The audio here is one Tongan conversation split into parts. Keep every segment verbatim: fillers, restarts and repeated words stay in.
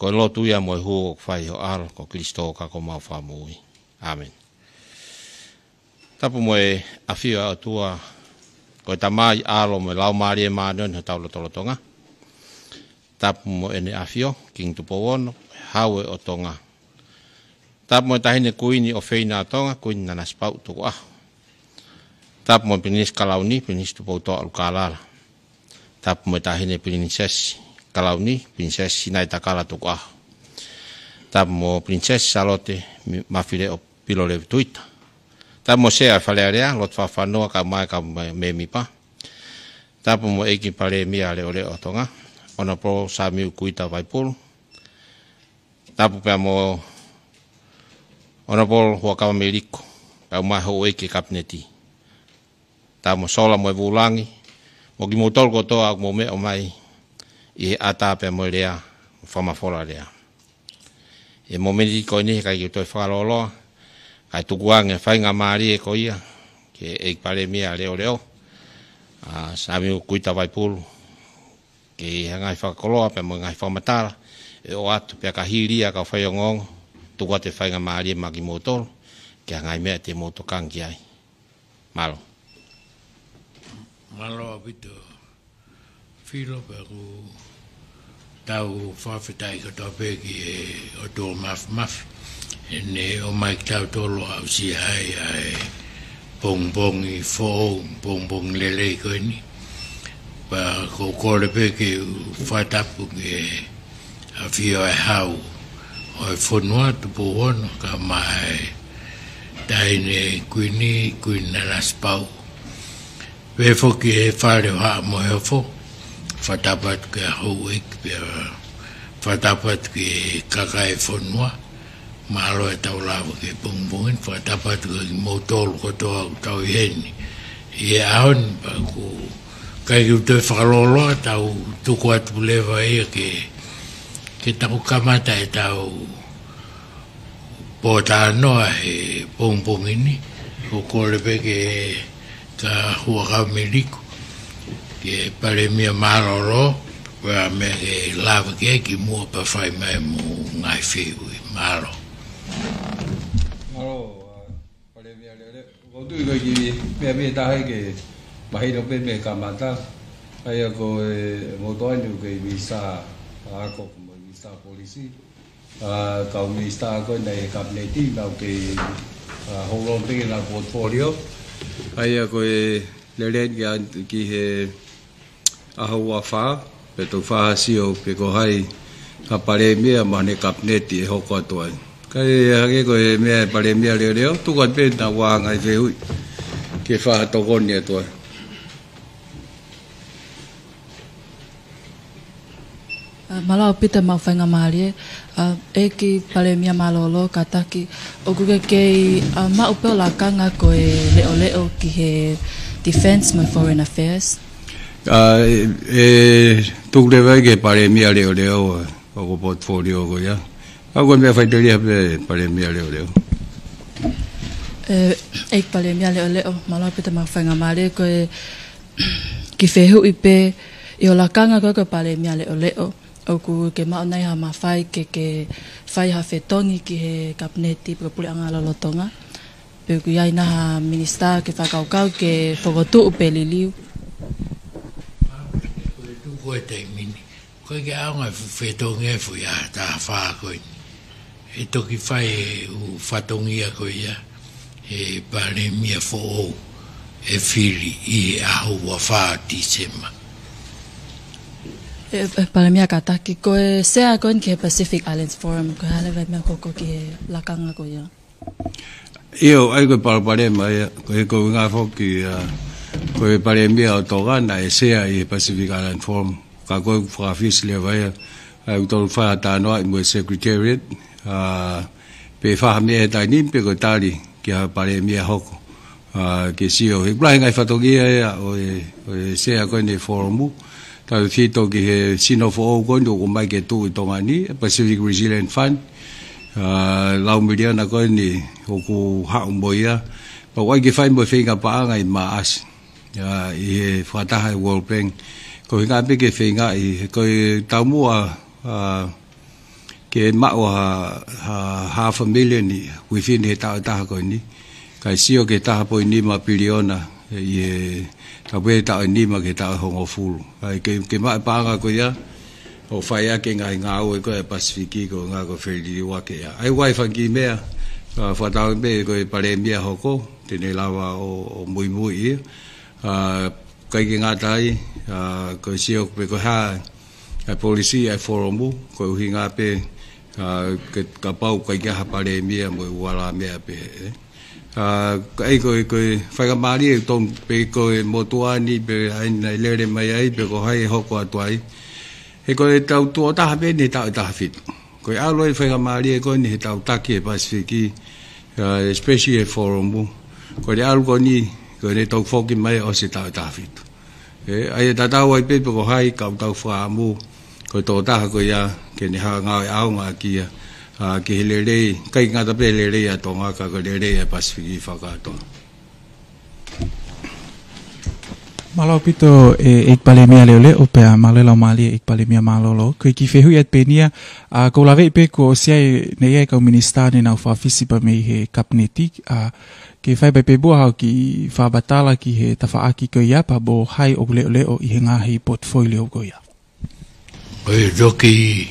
Ko e lotu ia mo e hū ʻoku fai ʻi ho ʻAlo ko Kalaisi ka ko homau Fakamoʻui. ʻĀmeni. Tapu mo e ʻafio ʻa e ʻOtua, ko e Tamai, ʻAlo mo e Laumālie Māʻoniʻoni ʻi hotau lotolotonga. Tapu mo ʻEne ʻAfio, Kingi Tupou Ono, Hau ʻo Tonga. Tapu mo e Taʻahine Kuini ʻofeina ʻo Tonga, Kuini Nanasipauʻu Tukuʻaho. Tapu mo e Pilinisi Kalauni, Pilinisi Tupoutoʻa ʻUlukalala. Tapu mo e Taʻahine Pilinisesi Kalauni, Pilinisesi Sinaitakala Tukuʻaho. Tapu mo Pilinisesi Sālote Mi-, Mafileʻo Pilolevu Tuita. Tapu mo Sea ʻo e Fale Alea, Lotu Fakafanua, kae ʻumaʻā e kau mē-, mēmipa. Tapu mo e ʻEiki Palēmia Leʻoleʻo ʻo Tonga, Honourable Samiu Kuita Vaipulu. Tapu pea mo Honourable Huʻakavameʻa Viliku, kae ʻumaʻā e houʻeiki Kapineti. Tapu mo Sola mo e Vulangi, mo kimoutolu kotoa ʻoku mou meʻa mai ʻi he ʻata pea mo e lea, fakamafola lea. ʻI he momeniti ko eni, ʻikai ke u toe fakalōloa, kae tuku ange e faingamālie ko ia ki he ʻEiki Palēmia Leʻoleʻo, ʻa Samiu Kuita Vaipulu, ki he ngaahi fakakoloa pea mo e ngaahi fakamatala, ʻe ʻoatu pea ka hili ia kau faiongoongo, tuku atu e faingamālie maʻa kimoutolu, ki he ngaahi meʻa te mou tokanga ki ai. Mālō. Mālō ʻaupito Filo, pea ʻoku tau fakafetaʻi kotoa pē ki he ʻOtua Māfimafi, heʻene ʻomai kitautolu ʻo aʻusia ai ʻa e pongipongi foʻou, pongipongi lelei ko eni. Pea ʻoku ou kole pē ke u fakatapu ki he ʻAfio ʻa e Hau ʻo e fonua, Tupou Ono, kae ʻumaʻā e Taʻahine Kuini, Kuini Nanasipauʻu. Pehē foki e Fale ʻo Haʻa Moheofo, fakatapu atu ki he houʻeiki pea fakatapu atu ki he kakai e fonua. Mālō e tau lava ki he pongipongi ni, fakatapu atu kia kimoutolu kotoa ʻoku tau ʻi heni ʻi he ʻaho ni, pea ʻoku ʻikai ke u toe fakalōloa, tau tuku atu leva ia ke, ke tau kamata ʻetau pōtalanoa he pongipongi ni. ʻOku ou kole pē kia Huʻakavameʻa Viliku, ki he Palēmia mālōlō, ko e hā e meʻa ke lava ki ai kimuʻa pea fai mai ʻemau ngaahi fehuʻi. Mālō. Mālō, ʻa, Palēmia Leʻoleʻo. ʻOku ou tui ko e kiʻi meʻa pē taha ia ke mahino pē mei he kamata. ʻA ia ko e, ʻemau toʻa ni ʻoku kei Minisitā Ako mo e Minisitā Polisi. ʻA, kau Minisitā ko ē ʻi he Kapineti, nau kei, ʻa, hold on pē ki heʻenau portfolio. ʻA ia ko e lelei ni ki he ʻaho ua fā, pea tau fakasio pe ko hai ha Palēmia mo ʻene Kapineti ʻe hoko atu ai. Kae hangē ko e meʻa ʻa e Palēmia Leʻoleʻo, tuku atu pē ʻetau ngaahi fehuʻi ke fakatokoni atu ai. ʻA, mālō ʻaupito ʻemau faingamālie, ʻa, ʻEiki Palēmia mālōlō, kātaki, ʻoku ke kei, ʻa, maʻu pē ho lakanga ko e leʻoleʻo ki he Defence mo e Foreign Affairs. ʻA, ʻe, ʻe tuku leva ia ki he Palēmia Leʻoleʻo, ʻa, ʻoku portfolio ko ia. ʻA, ko e meʻa faʻiteliha pē Palēmia Leʻoleʻo. ʻE, ʻEiki Palēmia Leʻoleʻo, mālō ʻaupito ʻemau faingamālie, ko e kiʻi fehuʻi pē, ʻi ho lakanga ko ē ko e Palēmia Leʻoleʻo, ʻoku ke maʻu nai ha mafai ke ke fai ha fetongi ki he Kapineti pe ko e Puleʻanga lolotonga? Pe ʻoku ʻi ai nai ha minisitā ke fakakaukau ke fokotuʻu pe liliu? Ko e tuʻu ko e taimi ni, ʻoku ʻikai ke ʻaonga e fuʻu fetongi ʻa e foʻi ʻaho taha fā ko eni. ʻE toki fai e ʻū fatongia ko ia ʻe he Palēmia foʻou ʻe fili ʻi he ʻaho ua fā Tīsema. ʻE, ʻe Palēmia kātaki, ko e sea ko eni ki he Pacific Islands Forum, ko e hā leva e meʻa ʻoku hoko ki he lakanga ko ia? ʻIo, ʻa ia ko e palopalema ia, ko e, ko e ngaahi foki, ʻa, ko e Palēmia ʻo Tonga naʻe sea ʻi he Pacific Island Forum, ka ko e fakafisi leva ia, ʻa ia ʻoku tau fai ha talanoaʻi mo e Secretariat, ʻa, pe fai ha meʻa he taimi ni, pe ko e tali ki ha Palēmia hoko, ʻa, ke sio. He ʻoku lahi e ngaahi fatongia ia ʻo e, ʻo e sea ko eni e forum, tautefito ki he sino foʻou ko eni ʻoku ʻomai ke tuʻu ʻi Tonga ni, e Pacific Resilience Fund, ʻa, lau miliona ko eni ʻoku haʻu mo ia. Pau ai ke fai mo e feinga paʻanga ʻi Maʻasi, ʻa, ʻi he fakataha e World Bank. Ko e ʻuhinga pē ke feingaʻi, he ko e taumuʻa, ʻa, ke maʻu ha, ha, half a million ʻi, within he taʻu ʻe taha ko eni. Kae sio ki he taha poini nima piliona, ʻi he, tapu he taʻu ʻe nima ki he taʻu ʻe hongofulu. ʻAi ke, ke maʻu e paʻanga ko ia, ʻo fai ʻaki e ngaahi ngāue ko ē Pasifiki ko e ngāue ko e feliliuaki ia. ʻAi ʻoku ʻi ai e fanga kiʻi meʻa, ʻa, fakatau pē ko e palēmia hoko, te ne lava ʻo, ʻo muimui ia. ʻA, ʻikai ke ngata ai, ʻa, ko e sio pē ko e hā, ʻa e policy ʻa e Foromu, ko e ʻuhinga pē, ʻa, ke kapau ʻikai ke ʻi ai ha palēmia mo e ua lā meʻa pē, ē. ʻA, ʻikai ko e, ko e faingamālie ʻoku tonu pē ko e motuʻa ni pē ʻa ia naʻe lele mai ai pe ko hai ʻe hoko atu ai. He ko e tau tuʻo taha pē eni he taʻu ʻe taha fitu. Ko e ʻalu e faingamālie ko eni he tau taki e Pasifiki, ʻa, especially e Foromu. Ko e ʻalu ko eni, ko ʻene tau foki mai ʻosi e taʻu ʻe taha fitu. ʻE, ʻa ia tatau ai pē pe ko hai ka ʻoku tau fakaʻamu, ko e tokotaha ko ia, ke ne hanga ʻo ʻaonga ʻaki ia, ʻa, ki he lelei, ʻikai ngata pē lelei ʻa Tonga ka ko e lelei ʻa e Pasifiki fakakātoa. Mālō ʻaupito, ʻe, ʻEiki Palēmia Leʻoleʻo, pea mālō e laumālie ʻEiki Palēmia Mālōlō. Ko e kiʻi fehuʻi atu pē eni ia, ʻa, ʻoku ou lave pē kuo ʻosi ʻi ai, naʻe ʻi ai e kau minisitā naʻa nau fakafisi pē mei he Kapineti, ʻa, ke fai pē pē muʻa haʻo kiʻi fakamatala ki he tafaʻaki ko ia pea mo hai ʻoku leʻoleʻo ʻi he ngaahi portfolio ko ia. ʻOku toki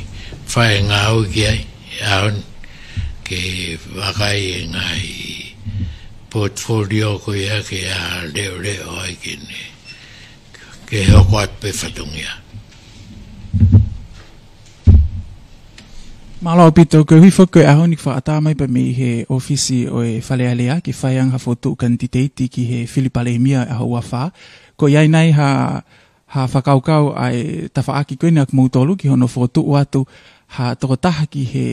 fai ngāue ki ai, ʻaho ni ke vakai e ngaahi portfolio ko ia ke ʻa leʻoleʻo ai ke ne, ke hoko atu pē fatongia. Mālō ʻaupito, ko e ʻuhi foki ko e ʻaho ni kuo fakaʻatā mai pē mei he ʻōfisi ʻo e Fale Alea ke fai ange ha fokotuʻu kanititeiti ki he fili palēmia ʻaho ua fā. Ko ia ʻi ai nai ha, ha fakakaukau ʻa e tafaʻaki ko eni ʻa kimoutolu ki hono fokotuʻu atu ha tokotaha ki he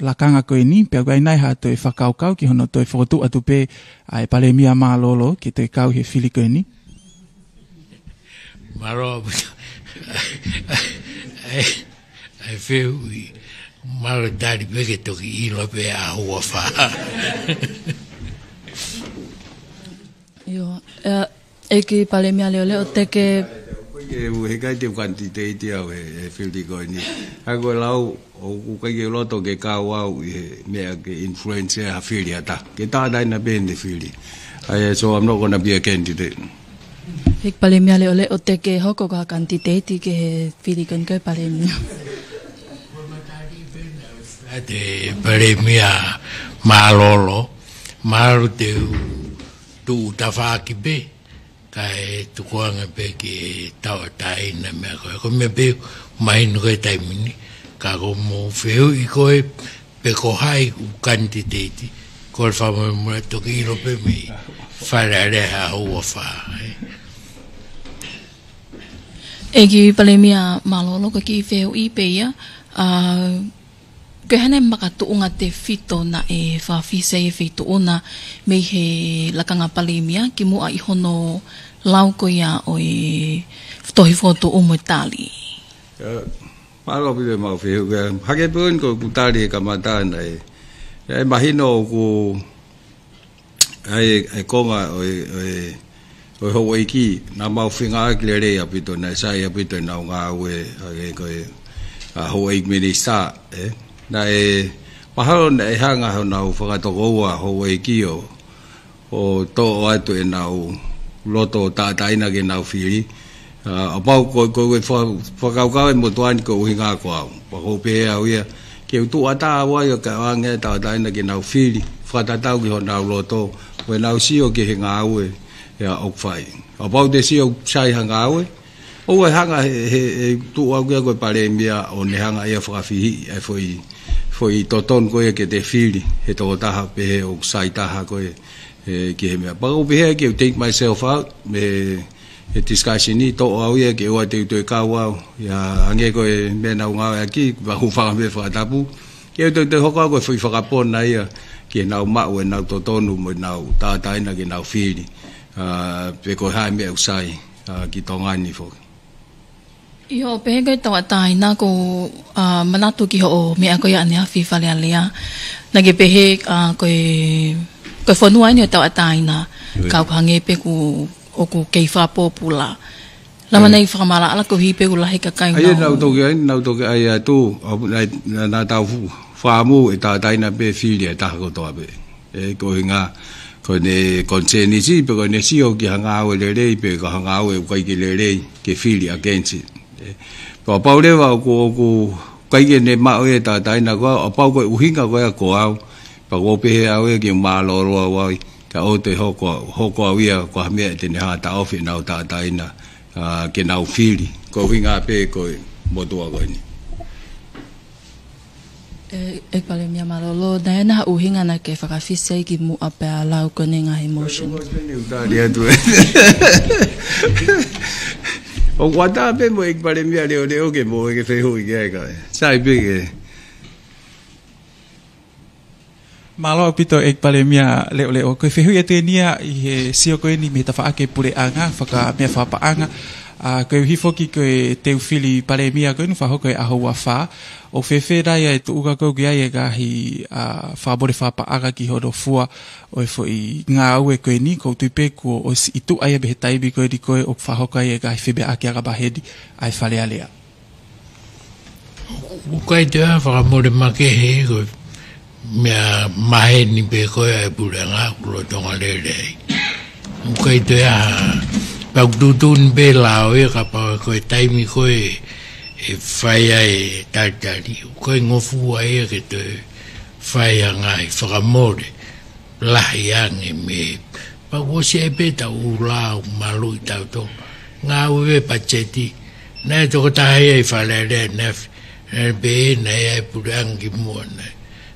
lakanga ko eni, pea ʻoku ʻi ai nai ha toe fakakaukau ki hono toe fokotuʻu atu pē ʻa e Palēmia Mālōlō ke toe kau he fili ko eni? Mālō, ʻa e, ʻa e fehuʻi, mālō tali pē ke toki ʻilo pē ʻaho ua fā. ʻIo, ʻe, ʻEiki Palēmia Leʻoleʻo te ke. Ko e ʻuhi ʻikai te u kanititeiti au he, he fili ko eni. ʻA ko e lau, ʻoku ʻikai ke u loto ke kau au ʻi he meʻa ke influence ha fili ʻa ha taha. Ke tātaina pē ʻene fili. ʻA ia, so I'm not gonna be a candidate. ʻEiki Palēmia Leʻoleʻo te ke hoko ko ha kanititeiti ki he fili ko eni ko e palēmia. ʻA e Palēmia Mālōlō, mālō te u tuʻu tafaʻaki pē, kae tukuange pē ke tauʻatāina meʻa ko ē. Ko e meʻa pē mahino ko e taimi ni, ka ko hoʻomou fehuʻi ko ē pe ko hai ʻoku kanititeiti, ko e fakamolemole toki ʻilo pē mei Fale Alea he ʻaho ua fā, ē. ʻEiki Palēmia Mālōlō, ko e kiʻi fehuʻi pē ia, ʻa, ko e hā nai e makatuʻunga tefito naʻe fakafisi ai e Feituʻu na mei he lakanga palēmia kimuʻa ʻi hono lau ko ia ʻo e tohi fokotuʻu mo e tali? ʻE, mālō ʻaupito e mau fehuʻi ko ia. Hangē pē ko ʻeku tali he kamata naʻe, naʻe mahino ʻoku ʻi ai e, e konga ʻo e, ʻo e, ʻo e houʻeiki, naʻa mau feinga ʻaki lelei ʻaupito, naʻe sai ʻaupito ʻenau ngāue, hangē ko e, ʻa, houʻeiki minisitā, ē. Naʻe mahalo naʻe hanga honau fakatokoua houʻeiki ʻo, ʻo toʻo atu ʻenau loto tātaina ke nau fili. ʻA, ʻo pau ko, ko, ko e fa-, fakakaukau e motuʻa ni ko e ʻuhinga ko au. Pea ʻoku ou pehē au ia, ke u tuʻu ʻatā au ai ʻo kau ange ʻo tātaina ke nau fili, fakatatau ki honau loto, ʻo ʻenau sio ki he ngāue ia ʻoku fai. ʻO pau te sio sai ha ngāue, ʻoua ʻe hanga he, he, he tuʻu au ki ai ko e palēmia ʻo ne hanga ia ʻo fakafihiʻi ʻa e foʻi, foʻi totonu ko ia ke te fili he tokotaha pehē ʻoku sai taha ko ē, ē, ki he meʻa. Pea ʻoku ou pehē ke u take myself out mei he discussion ni, toʻo au ia ke ʻoua te u toe kau au. ʻIo, hangē ko e meʻa naʻa ku ngāueʻaki, pea u fakameʻa fakatapu. Ke u toe, toe hoko au ko e foʻi fakapona ia, ke nau maʻu ʻenau totonu mo ʻenau tātaina ke nau fili. ʻA, pe ko e hā e meʻa ʻoku sai, ʻa, ki Tonga ni foki. ʻIo, pehē ko e tauʻatāina ko, ʻa, manatu ki hoʻo meʻa ko ia ʻaneafi Fale Alea. Naʻa ke pehē, ʻa, ko e, ko e fonua eni ʻo tauʻatāina. ʻIo. Ka ʻoku hangē pē ʻoku, ʻoku kei fakapōpula. Lava nei fakamaʻalaʻala koeʻuhi pē ʻoku lahi e kakai ʻoku nau toki ʻai, nau toki ʻai atu, ʻo, naʻa, naʻa, naʻa tau fu-, fakaʻamu e tauʻatāina pē fili ʻe taha kotoa pē. ʻE, ko e ʻuhinga, ko ʻene concern ia, pe ko ʻene sio ki ha ngāue lelei, pe ko ha ngāue ʻoku ʻikai ke lelei, ke fili against it. ʻE, kapau leva ʻoku, ʻoku ʻikai ke ne maʻu e tauʻatāina ko au, kapau ko e ʻuhinga ko ia ko au, pea ʻoku ou pehē au ia ke mālōlō au ai, ka ʻoua te hoko, hoko au ia ko ha meʻa te ne hā taʻofi ʻenau tauʻatāina, ʻa, ke nau fili. Ko e ʻuhinga pē ko e motuʻa ko eni. ʻE, ʻEiki Palēmia mālōlō, naʻe ʻi ai ha ʻuhinga naʻa ke fakafisi ai kimuʻa pea lau ko eni e ngaahi motion? Ko e motion ʻoku tali atu ē. ʻOku ʻatā pē mo e ʻEiki Palēmia leʻoleʻo ke mou ʻeke fehuʻi ki ai kae. Sai pē ke. Mālō ʻaupito ʻEiki Palēmia leʻoleʻo. Ko e fehuʻi atu eni ia ʻi he sio ko eni mei he tafaʻaki e puleʻanga, fakameʻa fakapaʻanga. ʻA, koeʻuhi foki ko e teu fili palēmia ko eni ʻoku fakahoko he ʻaho uafā. ʻOku fēfē leva e tuʻunga ko ē ʻoku ʻi ai e ngaahi, ʻa, fakamole fakapaʻanga ki hono fua ʻo e foʻi ngāue ko eni, ʻoku ou tui pē kuo ʻosi ʻi tuʻa ia mei he taimi ko eni ko ē ʻoku fakahoko ai e ngaahi femeʻaʻaki anga maheni ʻa e Fale Alea? ʻOku ʻikai toe ʻi ai ha fakamole makehe, ko e meʻa maheni pē ko ē ʻa e puleʻanga ʻoku lolotonga lele ai. ʻOku ʻikai toe ʻi ai ha, pea ʻoku tuʻutuʻuni pē lao ia kapau ko e taimi ko ē ʻe fai ai e talitali, ʻoku ʻikai ngofua ia ke toe fai ha ngaahi fakamole lahi ange mei he, pea kuo ʻosi ʻi ai pē ʻetau ʻū lao maluʻi tautolu. Ngāue pē patiseti, naʻe tokotaha ia ʻi Fale Alea ʻaneafi, naʻe pehē naʻe ʻi ai e puleʻanga kimuʻa, naʻe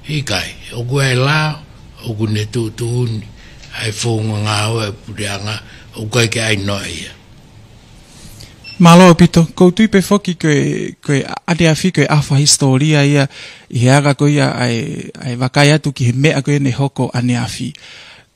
ʻikai. ʻOku ʻi ai e lao, ʻoku ne tuʻutuʻuni ʻa e founga ngāue ʻa e puleʻanga, ʻoku ʻikai ke ʻai noa ia. Mālō ʻaupito, ʻoku ou tui pē foki ko e, ko e ʻaneafi ko e ʻaho fakahisitōlia ia ʻi he anga ko ia ʻa e, ʻa e vakai atu ki he meʻa ko ē naʻe hoko ʻaneafi.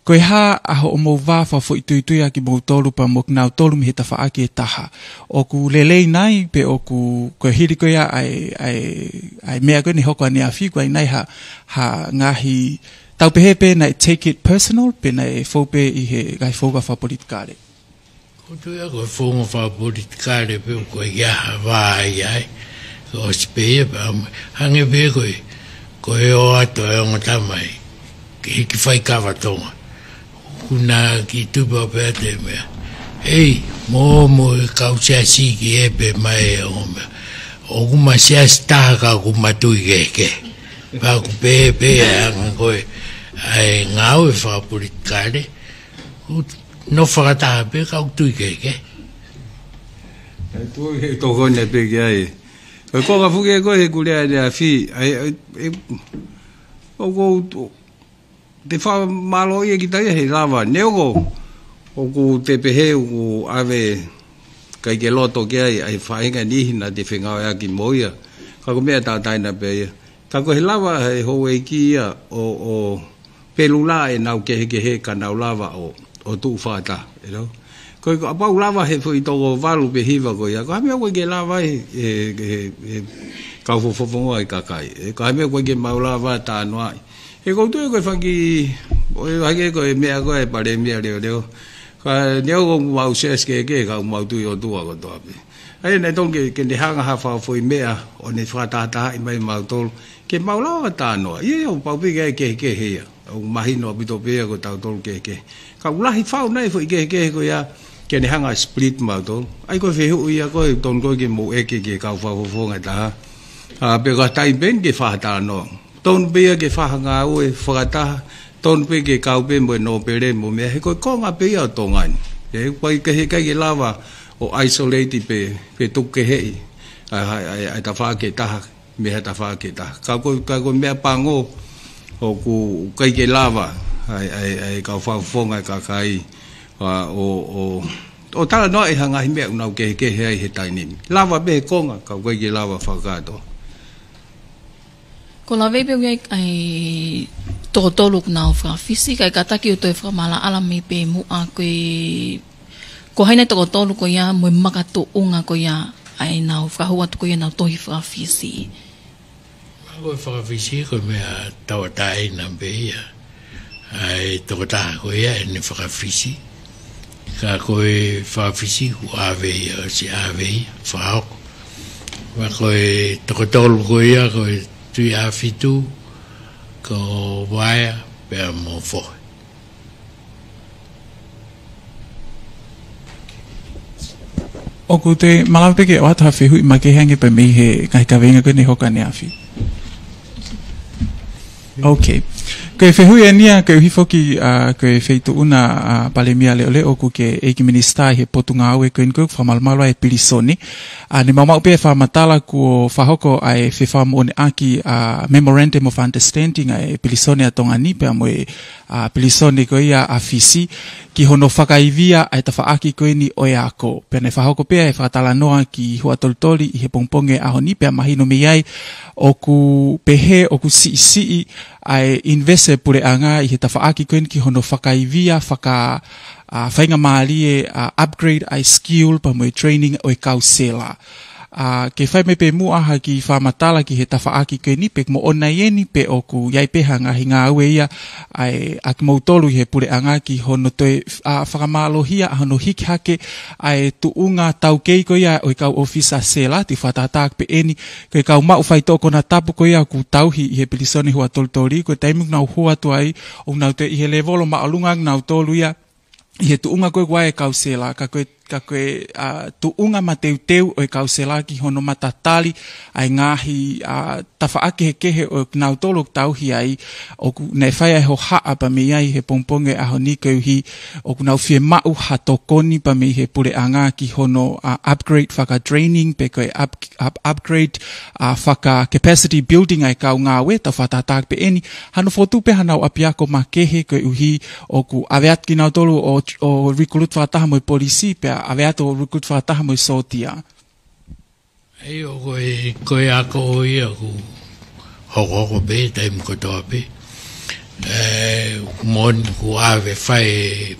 Ko e hā ʻa hoʻomou vā fakafoʻituitui ʻa kimoutolu pea mo kinautolu mei he tafaʻaki ʻe taha? ʻOku lelei nai pe ʻoku, ko e hili ko ia ʻa e, ʻa e, ʻa e meʻa ko ē naʻe hoko ʻaneafi, ʻoku ʻi ai nai ha, ha ngaahi, tau pehē pē naʻe take it personal, pe naʻe fou pē ʻi he ngaahi founga fakapolitikale? ʻOku ou tui au ko e founga fakapolitikale pē ʻoku ʻikai ha vā ia ai. Ko e ʻosi pē ia pea mo-, hangē pē ko e, ko e ō atu e ongo tama ki he kiʻi faikava Tonga. ʻOku na kiʻi tupu pē ʻa e meʻa. ʻEi, mo, mo e kau siasi ki he pē mai ʻo meʻa. ʻOku ma siasi taha ka ʻoku ma tui kehekehe. Pea ʻoku pehē pē ʻa e anga ko ē ʻa e ngāue fakapolitikale. ʻOku nofo fakataha pē ka ʻoku tui kehekehe. ʻE tui he tokoni pē ki ai. Ko e konga foki ē ko ē he kulea ʻaneafi, ʻa e, ʻa e, ʻe, ʻoku ou, te fakamālōʻia kita ia he lava, neongo ʻoku te pehē ʻoku ʻave ʻikai ke loto ki ai ʻa e faʻahinga niʻihi naʻa te fengāueʻaki mo ia. Ka ko e meʻa tauʻatāina pē ia. Ka ko e lava he houʻeiki ia ʻo, ʻo pelula ʻenau kehekehe ka nau lava ʻo, ʻo tuʻu fakataha, ʻe lau. Ko e kapau lava he foʻi toko valu pe hiva ko ia, ko e hā e meʻa ʻoku ʻikai ke lava ai he, he, he, he kau fofonga ʻo e kakai. ʻE, ko e hā e meʻa ʻoku ʻikai ke mau lava talanoaʻi. He ʻoku ou tui ko e fanga kiʻi, ʻo e hangē ko e meʻa ko ē ʻa e palēmia leʻoleʻo. Ka neongo ʻoku mau siasi kehekehe ka ʻoku mau tui ʻOtua kotoa pē. ʻA ia naʻe tonu ke, ke ne hanga ha fakafoʻi meʻa ʻo ne fakatahatahaʻi mai mautolu ke mau lava talanoa. ʻIo, ʻio, pau pē ke ʻi ai e kehekehe ia. ʻOku mahino ʻaupito pē ia ko tautolu kehekehe. Ka ʻoku lahi fau nai e foʻi kehekehe ko ia ke ne hanga split mautolu. ʻA ia ko e fehuʻi ia ko ē ʻoku tonu ko ē ke mou ʻeke ki he kau fakafofonga ʻe taha. ʻA, pe ko e taimi pē eni ke fai ha talanoa. Tonu pē ia ke fai ha ngāue fakataha, tonu pē ke kau pē mo e nōpele mo e meʻa, he ko e konga pē ia ʻo Tonga ni. ʻE, ʻoku ʻikai ke, ʻikai ke lava ʻo isolate pē, pe tukukeheʻi ʻa, ʻa, ʻa, ʻa e tafaʻaki ʻe taha mei ha tafaʻaki ʻe taha. Ka ko, ka ko e meʻa pango, ʻoku ʻikai ke lava ʻa e, ʻa e, ʻa e kau fakafofonga ʻa e kakai, ʻa, ʻo, ʻo, ʻo talanoaʻi ha ngaahi meʻa ʻoku nau kehekehe ai he taimi ni. Lava pē he konga, ka ʻoku ʻikai ke lava fakakātoa. Ko e lave pē ʻoku ʻi ai e toko tolu ʻoku nau fakafisi, kae kātaki ʻo toe fakamaʻalaʻala mai pē muʻa ko e, ko hai nai e toko tolu ko ia mo e makatuʻunga ko ia ʻa ʻenau fakahū atu ko ia ʻenau tohi fakafisi. Ko e fakafisi ko e meʻa tauʻatāina pē ia ʻa e tokotaha ko ia ʻene fakafisi. Ka ko e fafisi ʻoku ʻave ia, ʻosi ʻave ia, fakahoko. Pea ko e toko tolu ko ia, ko e Tuʻiʻāfitu, ko Vaea, pea mo Fohe. ʻOku te malava pē ke ʻoatu ha fehuʻi makehe ange pē mei he ngaahi kaveinga ko eni ʻe hoko ʻaneafi. Ok. Ko e fehuʻi eni ia, koeʻuhi foki, ʻa, ko e feituʻu na, ʻa, Palēmia Leʻoleʻo, ʻoku ke ʻEiki Minisitā ʻi he Potungāue ko eni ko ē ʻoku fakamalumalu ai e pilīsone. ʻA, ne mau maʻu pē e fakamatala kuo fakahoko ʻa e fefakamoʻoniʻaki, ʻa, Memorandum of Understanding ʻa e pilīsone ʻa Tonga ni pea mo e, ʻa, pilīsone ko ia ʻa Fisi, ki hono fakaivia ʻa e tafaʻaki ko eni ʻo e ako. Pea ne fakahoko pē ʻa e fakatalanoa ki Huʻatolitoli ʻi he pongipongi ʻo e ʻaho ni, pea mahino mei ai ʻoku pehē ʻoku siʻisiʻi ʻa e invest e puleʻanga ʻi he tafaʻaki ko eni ki hono fakaivia, faka, ʻa, faingamālie, ʻa, upgrade ʻa e skill pea mo e training ʻo e kau sela. ʻA, ke fai mai pē muʻa ha kiʻi fakamatala ki he tafaʻaki ko eni, pe ʻoku moʻoni eni pe ʻoku ʻi ai pē ha ngaahi ngāue ia ʻa e, ʻa kimoutolu ʻi he puleʻanga ki hono toe, ʻa, fakamālohia ʻa hono hiki hake ʻa e tuʻunga taukei ko ia ʻo e kau ʻōfisa sela, te u fakatātā pē eni, ko e kau maʻu faitoʻo konatapu ko ia ʻoku tauhi ʻi he pilīsone Huʻatolitoli, ko e taimi ʻoku nau hū atu ai, ʻoku nau toe ʻi he lēvolo māʻolunga ʻa kinautolu ia, ʻi he tuʻunga ko ē ʻoku ʻi ai e kau sela, ka ko e, ka ko e, ʻa, tuʻunga mateuteu ʻo e kau sela ki hono matatali ʻa e ngaahi, ʻa, tafaʻaki kehekehe ʻo kinautolu ʻoku tauhi ai, ʻoku ne fai ai e hohaʻa pea mei ai he pongipongi ʻo e ʻaho ni koeʻuhi ʻoku nau fiemaʻu ha tokoni pea mei he puleʻanga ki hono, ʻa, upgrade faka-training pe ko e up, up, upgrade, ʻa, faka-capacity building ʻa e kau ngāue, tau fakatātā pē eni, hano fotu pē hanau ʻapiako makehe koeʻuhi ʻoku ʻave atu kinautolu ʻo, ʻo recruit fakataha mo e polisi, pea ʻave atu ʻo recruit fakataha mo e sōtia. ʻIo, ko e, ko e ako ia ʻoku hokohoko pē, taimi kotoa pē. ʻE, ʻoku moʻoni ʻoku ʻave fai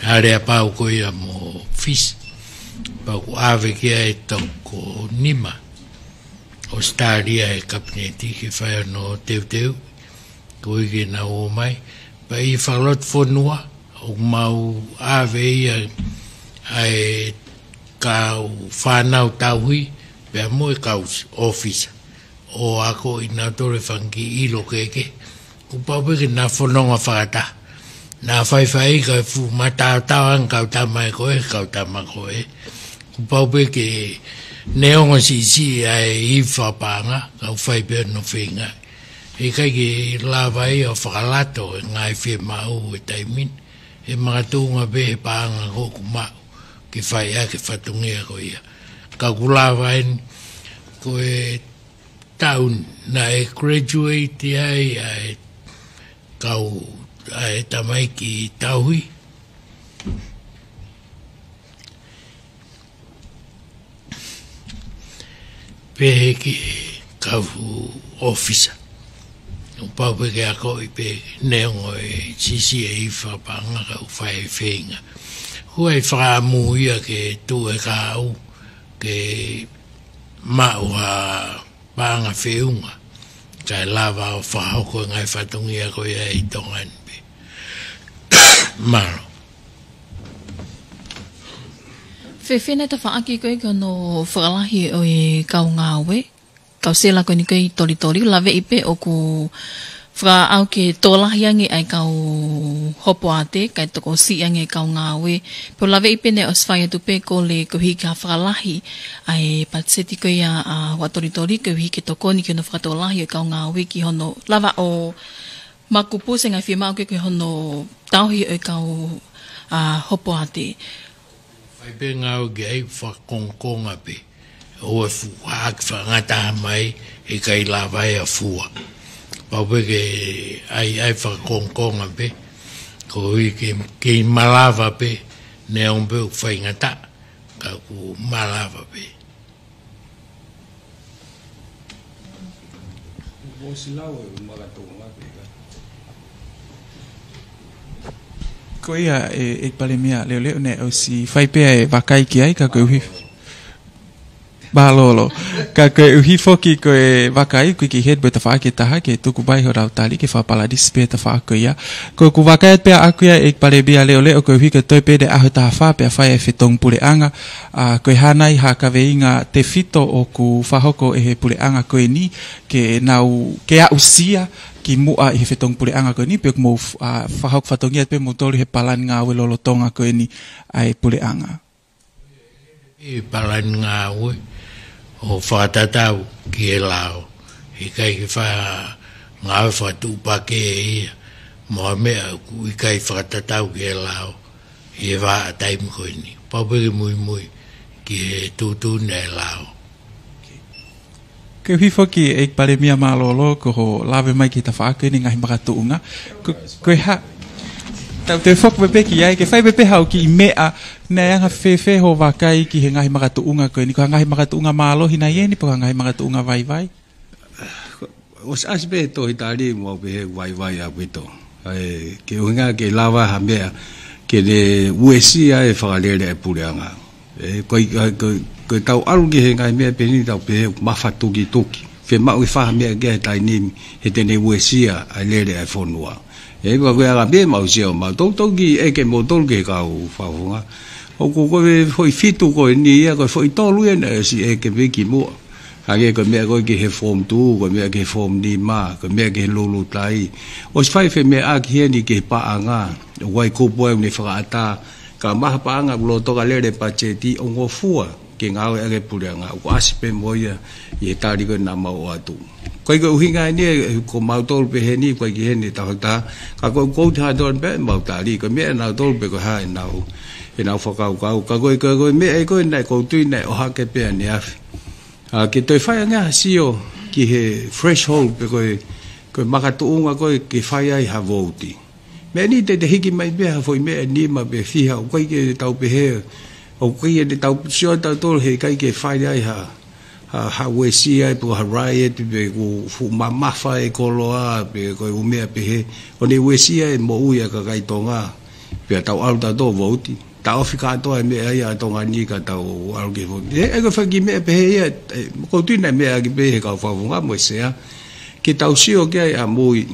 aleapau ko ia mo Fisi. Pea ʻoku ʻave ki ai e toko nima ʻo Australia he Kapineti ke fai hono teuteu, koeʻuhi ke nau ō mai. Pea ʻi he fakalotofonua, ʻoku mau ʻave ia ʻa e kau fānau tauhi, pea mo e kau ʻōfisa. ʻO ako ʻi nautolu e fanga kiʻi ʻilo kehekehe. Kuo pau pē ke na fononga fakataha. Na faifai ka fuʻu mataotao ange kau tama ʻe ko ē, kau tama ko ē. Kuo pau pē ke neongo siʻisiʻi ʻa e ivi fakapaʻanga, ka ʻoku fai pē hono feinga. ʻIkai ke lava ia ʻo fakalato e ngaahi fiemaʻu e taimi ni. ʻE makatuʻunga pē he paʻanga ko ē ʻoku maʻu ke fai ʻaki e fatongia ko ia. Ka ʻoku lava eni, ko e taʻu ni naʻe graduate ai ʻa e kau, ʻa e tamaiki tauhi. Pehē ki he kau ʻōfisa. ʻOku pau pē ke akoʻi pē neongo e siʻisiʻi e ivi fakapaʻanga ka ʻoku fai e feinga. ʻOku ʻi ai e fakaʻamu ia ke tuʻu e kahaʻu ke maʻu ha paʻanga feʻunga, kae lava ʻo fakahoko e ngaahi fatongia ko ia ʻi Tonga ni pē. Mālō. Fēfē nai e tafaʻaki ko ē ki hono fakalahi ʻo e kau ngāue, kau sela ko eni ko ē ʻi Tolitoli, laveʻi pē ʻoku fakaʻau ke tokolahi ange ʻa e kau hopoate, kae tokosiʻi ange e kau ngāue. Pea ʻoku laveʻi pē naʻe ʻosi fai atu pē e kole koeʻuhi ke fakalahi ʻa e patiseti ko ia ʻa Huʻatolitoli koeʻuhi ke tokoni ki hono fakatokolahi ʻo e kau ngāue ki hono lava ʻo makupusi e ngaahi fiemaʻu ko ē ki hono tauhi ʻo e kau, ʻa, hopoate. Fai pē ngāue ki ai, fakakongokonga pē. ʻOua ʻe fuʻu haʻaki fakangataha mai, ʻe ʻikai lava ia ʻo fua. Pau pē ke ʻai, ʻai fakakongokonga pē, koeʻuhi ke, ke malava pē, neongo pē ʻoku faingataʻa, ka ʻoku malava pē. Ko ia e, e Palēmia Leʻoleʻo, naʻe ʻosi fai pē ʻa e vakai ki ai, ka koeʻuhi Mālōlō. Ka koeʻuhi foki ko e vakai ʻoku ʻikai ke heni pē tafaʻaki ʻe taha ke tuku mai honau tali ke fakapalanisi pē tafaʻaki ko ia. Ko ʻeku vakai atu pē ʻaʻaku ia ʻEiki Palēmia Leʻoleʻo koeʻuhi ko e toe pē ʻene ʻaho taha fā pea fai e fetongi puleʻanga. ʻA, ko e hā nai ha kaveinga tefito ʻoku fakahoko ʻe he puleʻanga ko eni ke nau, ke aʻusia kimuʻa ʻi he fetongi puleʻanga ko eni pe ʻoku mou f-, ʻa, fakahoko fatongia pē moutolu he palani ngāue lolotonga ko eni ʻa e puleʻanga. ʻI palani ngāue ʻo fakatatau ki he lao. ʻIkai ke fa-, ngāue fakatuʻupakē ia mo ha meʻa ʻoku ʻikai fakatatau ki he lao ʻi he vahaʻa taimi ko eni. Pau pē ke muimui ki he tuʻutuʻuni ʻa e lao. Koeʻuhi foki ʻEiki Palēmia Mālōlō ko hoʻo lave mai ki he tafaʻaki ʻeni ngaahi makatuʻunga. Ko, ko e hā, tau toe foki pē ki ai, ke fai pē haʻo kiʻi meʻa, naʻe anga fēfē hoʻo vakai ki he ngaahi makatuʻunga ko eni, ko e ngaahi makatuʻunga mālohi nai ʻeni, pe ko e ngaahi makatuʻunga vaivai? ʻOsi ʻasi pē tohi tali mo au pē he vaivai ʻaupito. ʻE, ke ʻuhinga ke lava ha meʻa, ke ne uesia e fakalele e puleʻanga. ʻE, ko e, ko e, ko e tau ʻalu ki he ngaahi meʻa pē ʻeni tau pehē mafatukituki. Fiemaʻu ke fai ha meʻa ki ai he taimi ni, he te ne uesia ʻa e lele ʻa e fonua. ʻE, ko e anga pē mau sio, mau toutou kiʻi ʻeke moutolu ki he kau fakafofonga. ʻOku ko e foʻi fitu ko eni ia, ko e foʻi tolu ia naʻe ʻosi ʻeke pē kimuʻa. Hangē ko e meʻa ko ē ki he form two, ko e meʻa ki he form nima, ko e meʻa ki he lulutai. ʻOsi fai femeʻaʻaki heni ki he paʻanga, ʻoku ʻi ai kupu ʻoku ne fakaʻatā, ka maha paʻanga ʻoku lolotonga lele patiseti ʻo ngofua ke ngāueʻaki e puleʻanga, ʻoku ʻasi pē mo ia ʻi he tali ko ē naʻa mau ʻoatu. Ko e ʻuhinga ʻeni ʻe, ko mautolu pē heni, ko e ki heni tau hata, ka ko e koutu ha tolu pē mau tali, ko e meʻa nautolu pē ko e hā ʻenau, ʻenau fakakaukau, ka ko e, ko e, ko e meʻa ʻe ko ē naʻe koutu naʻe ʻohake pē ʻaneafi. ʻA, ke toe fai ange ha sio ki he threshold pe ko e, ko e makatuʻunga ko ē ke fai ai ha vouti. Meʻa ni te te hiki mai pē ha foʻi meʻa nima pe fiha, ʻoku ʻikai ke tau pehē, ʻoku ʻikai ke tau sio tautolu he ʻikai ke fai ai ha, ha, ha uesia pe ha riot pe ko e fuʻu mamafa e koloa pe ko e ʻū meʻa pehē, ʻo ne uesia e moʻui ʻa e kakai Tonga. Pea tau ʻalu tautolu vouti. Taʻofi kātoa e meʻa ia ʻa Tonga ni ka tau ʻalu ki he vouti. ʻE, ʻe ko e fai ki he meʻa pehē ia, ʻe, koutu naʻe meʻa ki pē he kau fakafofonga mo e sea. Ke tau sio ki ai ʻamui.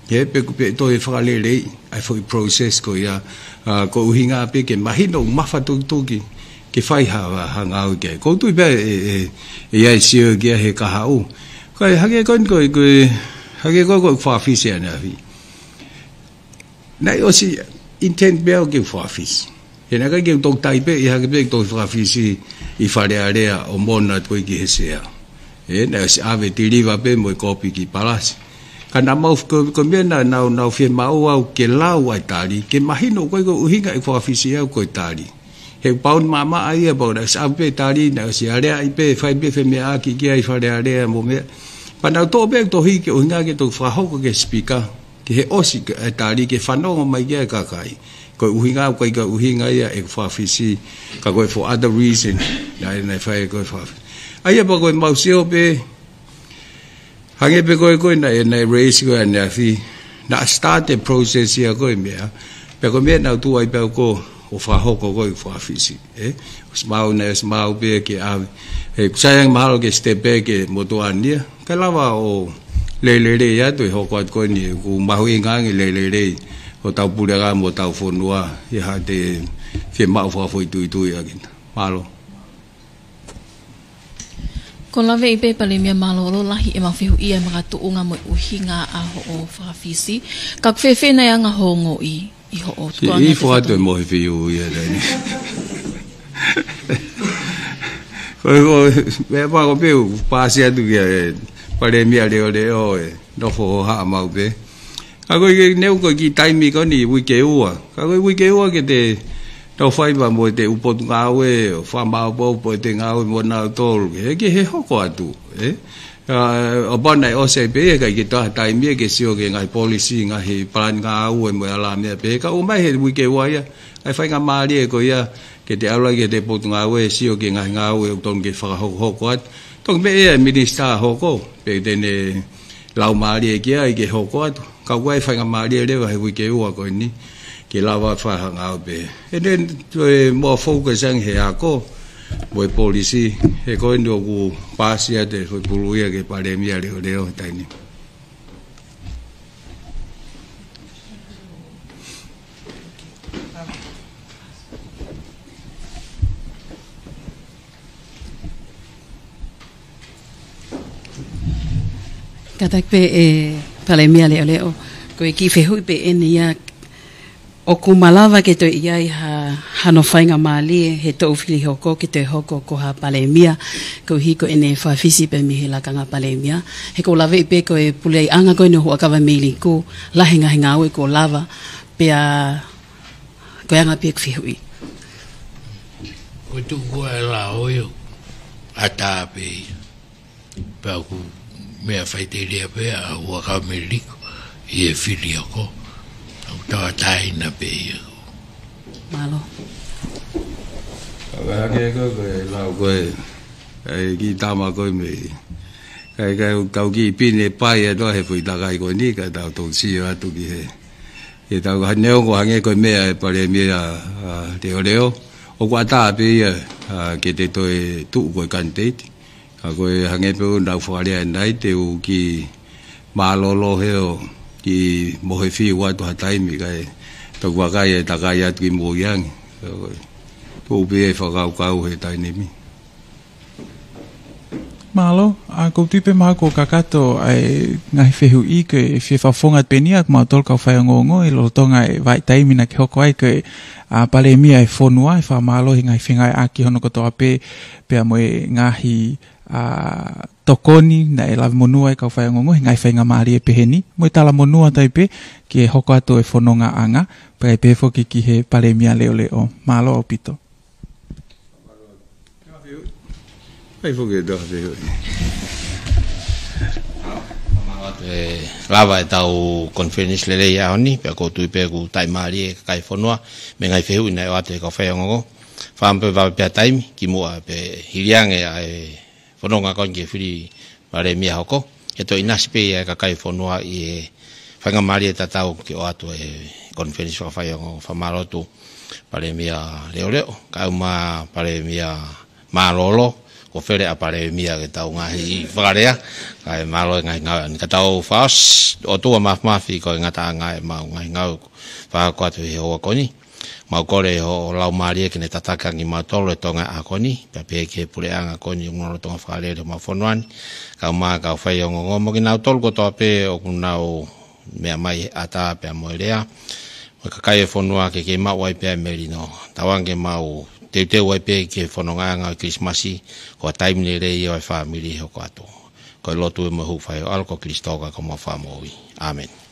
ʻE, pe, pe toe fakaleleiʻi ʻa e foʻi process ko ia. ʻA, ko e ʻuhinga pē ke mahino mafatukituki ke fai ha, ha ngāue ki ai. Koutu pē ʻe, ʻe, ʻe ʻi ai sio ki ai he kahaʻu. Ko e hangē ko eni ko e, ko e, hangē ko e, ko e fakafisi ʻaneafi. Naʻe ʻosi intent pē au ke u fakafisi. He naʻe ʻikai ke u toki taipe, ʻi hake pē ke u toki fakafisi ʻi Fale Alea ʻo mona ko ē ki he sea. ʻE, naʻe ʻosi ʻave tiliva pē mo e kopi ki Palasi. Ka naʻa mau, ko, ko e meʻa naʻa, naʻa, naʻa fiemaʻu au ke lau ʻa e tali, ke mahino ko e, ko e ʻuhinga e fakafisi au ko e tali. He pau ni maʻamaʻa ia, pau naʻe ʻosi ʻave pē tali, naʻe ʻosi aleaʻi pē, fai pē femeʻaʻaki ki ai Fale Alea mo meʻa. Pea naʻa ku toʻo pē tohi ke ʻuhinga ke toki fakahoko ki he speaker. Ke he ʻosi e tali ke fanongo mai ki ai e kakai. Ko e ʻuhinga, ko e ʻuhinga ia e fakafisi, ka ko e for other reason, naʻe, naʻe fai ko e fakafisi. ʻA ia pea ko e mau sio pē, hangē pē ko e ko e naʻe, naʻe raise ko ē ʻaneafi, naʻa start e process ia ko e meʻa, pea ko e meʻa naʻa ku tuʻu ai pē au ko ē, ʻo fakahoko ko e fakafisi. ʻE, ʻosi mau naʻe, ʻosi mau pē ke ʻave. ʻE, ʻoku sai ange mahalo ke step back e motuʻa ni ia. Kae lava ʻo lelelei atu e hoko atu ko eni, ʻoku mahuʻinga ange lelelei ʻo tau puleʻanga mo tau fonua, ʻi haʻate fiemaʻu fakafoʻituitui ʻaki. Mālō. Ko e lave ʻi pē Palēmia Mālōlō, lahi e mau fehuʻi ʻa e makatuʻunga mo e ʻuhinga ʻa hoʻo fakafisi. Ka ʻoku fēfē nai anga hoʻo ongoʻi ʻi hoʻo tukuange ʻi fo atu e mohe fiu ia tani. Ko e, ko e, meʻa pē ko e pē u pasi atu ki he Palēmia Leʻoleʻo ʻe nofo hohaʻa mau pē. Ka ko e ke neu ko e kiʻi taimi ko eni uike ua. Ka ko e uike ua ke te tau fai pē mo ʻete ʻū potungāue, ʻo fakamaopoopo ʻete ngāue mo nautolu. He ke he hoko atu, ʻe? ʻA, ʻo pau naʻe ʻosi pē ia, ʻikai ke toe ha taimi ia ke sio ki he ngaahi policy, ngaahi palani ngāue mo e ala meʻa pē. Ka ʻomai he uike ua ia, ʻa e faingamālie ko ia, ke te ʻalu ai ki heʻete potungāue, sio ki he ngaahi ngāue ʻoku totonu ke fakahokohoko atu. Toki meʻa ia e minisitā hoko, pe te ne laumālie ki ai ke hoko atu. Ka ʻoku ʻi ai e faingamālie leva he uike ua ko eni, ke lava fai ha ngāue pē. And then, toe more focus ange he ako, mo e polisi, he ko eni ʻoku paasi atu e foʻi pulu ia ki he Palēmia Leoleo he taimi ni. Kātaki pē ʻe Palēmia Leoleo, ko e kiʻi fehuʻi pē eni ia, ʻoku malava ke toe ʻi ai ha, hano faingamālie he toʻu fili hoko ke toe hoko ko ha Palēmia, koeʻuhi ko ʻene fakafisi pē mei he lakanga Palēmia. He ʻoku ou laveʻi pē ko e puleʻanga ko eni ʻo e Huʻakavameiliku, lahi e ngaahi ngāue kuo lava, pea ko e anga pē ʻeku fehuʻi. Ko e tuʻu ko ē ʻa e lao ia, ʻatā pē ia. Pea ʻoku meʻa faʻiteliha pē ʻa Huʻakavameiliku ʻi he fili hoko. ʻOku tauʻatāina pē ia. Mālō. Ka hake ko, ko e lau ko ē, ʻa e kiʻi tama ko ē mei. Ka, ka, ka u kiʻi pine pai atu he foʻi takai ko eni, ka tau toki sio atu ki he. Ke tau hane o ko hangē ko e meʻa ʻa e Palēmia, ʻa, Leoleo. ʻOku ʻatā pē ia, ʻa, ke te toe tuʻu ko e kaniteiti. Ka ko e hangē pē ʻoku nau fakalea ʻanenai, te u kiʻi mālōlō he ʻoku kiʻi mohe fiu atu ha taimi kae toki vakai e takai atu ki mui ange. Ka ko e tuʻu pē e fakakaukau he taimi ni. Mālō, ʻa, ʻoku ou tui pē mahalo kuo kakato ʻa e ngaahi fehuʻi ke fie fakafofonga atu pē eni ʻa kimautolu kau faiongoongo ʻi lolotonga e vahaʻa taimi naʻa ke hoko ai ko e, ʻa, Palēmia e fonua, ʻe fakamālō he ngaahi fengāueʻaki hono kotoa pē, pea mo e ngaahi, ʻa, tokoni naʻe lave monū ai kau faiongoongo he ngaahi faingamālie pehē ni, mo e talamonū atu ai pē ki he hoko atu e fonongaʻanga, pea pehē foki ki he Palēmia Leoleo. Mālō ʻaupito. Ai foki e taha pē. Mālō atu e lava e tau conference lelei ʻaho ni, pea ʻoku ou tui pē ʻoku taʻimālie e kakai e fonua, mei he ngaahi fehuʻi naʻe ʻoatu ʻe he kau faiongoongo. Fakaʻamu pē vave pē ha taimi, kimuʻa pē hili ange ʻa e fononga ko eni ki he fili Palēmia hoko. He toe ʻinasi pē ia e kakai e fonua ʻi he faingamālie tatau ke ʻoatu e conference fakafaiongoongo. Fakamālō atu Palēmia Leoleo, kae ʻumaʻā Palēmia Mālōlō, ko e fele ʻa Palēmia ke tau ngaahi fakalea, kae mālō e ngaahi ngāue ni ka tau fakaʻosi. ʻOtua Māfimafi, ko e ngataʻanga ʻemau ngaahi ngāue fakahoko atu he houa ko eni. Mau kole hoʻo Laumālie ke ne tataki ange kimautolu he tonga ʻaho ko eni, pea pehē ki he puleʻanga ko eni ʻoku nau lolotonga fakalele homau fonua ni, kae ʻumaʻā kau faiongoongo mo kinautolu kotoa pē ʻoku nau meʻa mai he ʻatā pea mo e lea. Mo e kakai e fonua ke kei maʻu ai pē ʻa e melino. Tauange ke mau teuteu ai pē ki he fonongaʻanga ʻo e Kilisimasi, ko e taimi lelei ʻo e fāmili hoko atu. Ko e lotu mo e hūfai ʻo e ʻAlo ko Kilisitō ko homau Fakamoʻui. ʻĀmeni.